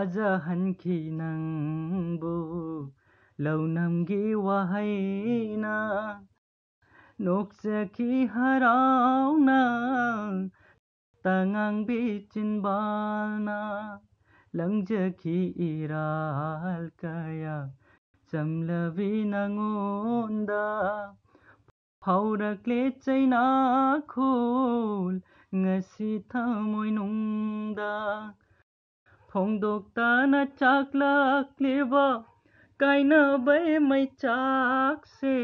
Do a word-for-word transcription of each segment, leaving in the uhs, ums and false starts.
ꯊꯥꯖꯍꯟꯈꯤ ꯅꯪꯕꯨ ꯂꯧꯅꯝꯒꯤ ꯋꯥꯍꯩꯅ꯫ ꯅꯣꯛꯆꯈꯤ ꯍꯔꯥꯎꯅ ꯇꯉꯥꯡꯕꯤ ꯆꯤꯟꯕꯥꯜꯅ꯫ ꯂꯪꯖꯈꯤ ꯏꯔꯥꯜ ꯀꯌꯥ ꯆꯝꯂꯕꯤ ꯅꯉꯣꯟꯗ꯫ ꯐꯥꯎꯔꯛꯂꯦ ꯆꯩꯅꯥꯈꯣꯜ ꯉꯁꯤ ꯊꯃꯣꯏꯅꯨꯡꯗ꯫ ꯐꯣꯡꯗꯣꯛꯇꯅ ꯆꯥꯛꯂꯛꯂꯤꯕ ꯀꯥꯏꯅꯕꯩ ꯃꯩꯆꯥꯛꯁꯦ꯫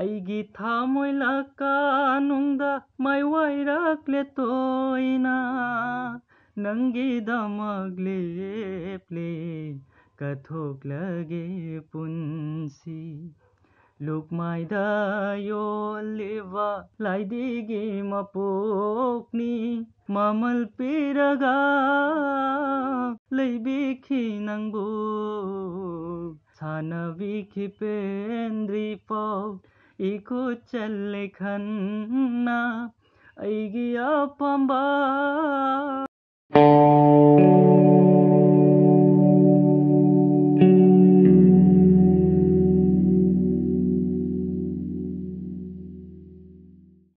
ꯑꯩꯒꯤ ꯊꯃꯣꯏ ꯂꯀꯥꯅꯨꯡꯗ ꯃꯥꯏ ꯋꯥꯏꯔꯛꯂꯦ ꯇꯣꯏꯅ꯫ ꯅꯪꯒꯤꯗꯃꯛ ꯂꯦꯞꯂꯦ ꯀꯠꯊꯣꯛꯂꯒꯦ ꯄꯨꯟꯁꯤ꯫ ꯂꯨꯛꯃꯥꯏꯗ ꯌꯣꯜꯂꯤꯕ ꯂꯥꯏꯗꯤꯒꯤ ꯃꯄꯣꯛꯅꯤ꯫ ꯃꯃꯜ ꯄꯤꯔꯒ ꯂꯩꯕꯤꯈꯤ ꯅꯪꯕꯨ꯫ ꯁꯥꯟꯅꯕꯤꯈꯤ ꯄꯦꯟꯗ꯭ꯔꯤ ꯐꯥꯎ ꯏꯈꯨꯠ ꯆꯜꯂꯦ ꯈꯟꯅ ꯑꯩꯒꯤ ꯑꯄꯥꯝꯕ꯫